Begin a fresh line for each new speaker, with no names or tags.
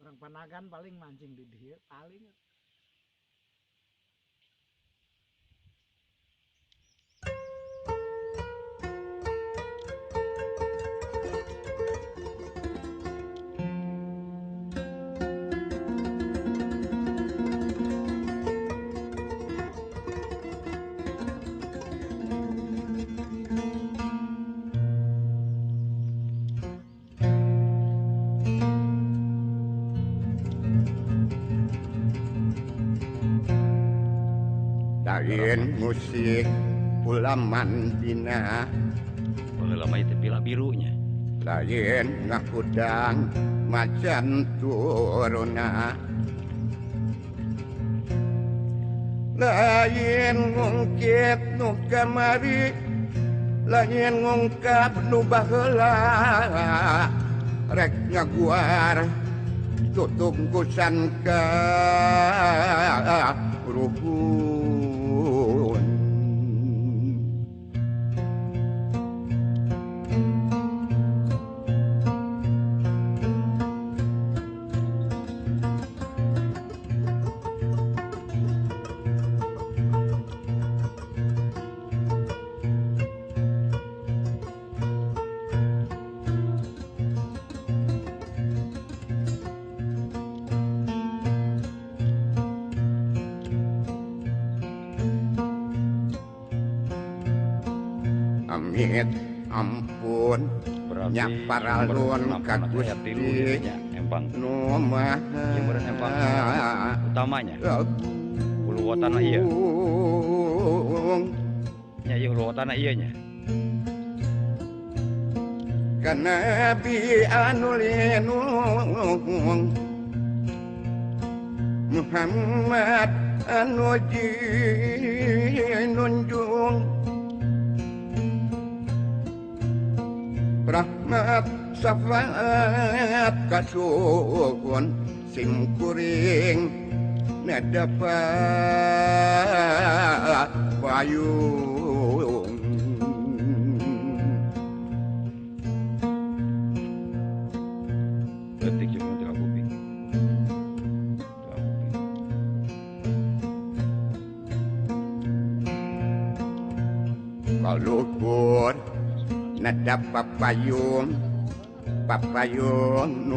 Orang Panagan paling mancing di dieu paling.
Lain musik ulaman dina
Baheula mah teh pila birunya.
Lain ngakudang macan turuna, lain ngungkit nu kamari, lain ngungkap nu baheula, rek ngaguar tutungkusan ka ruhun. Amit ampun
Berarti
nya paralun
sumber
ka
penampung aya tilu
Gusti
gitu nya empang.
nu
Ieu meureun empang
Maha
utamanya. Hulu wotana ieu.
Agung.
Nya ieu hulu wotana ieu nya.
Ka Nabi anu linung Muhammad anu jinunjung, rahmat syafaat kasuhun sim kuring nadafa payung.
Leutik jeung teu kuping. Teu kuping.
Kaluhur nada papayung, papayung.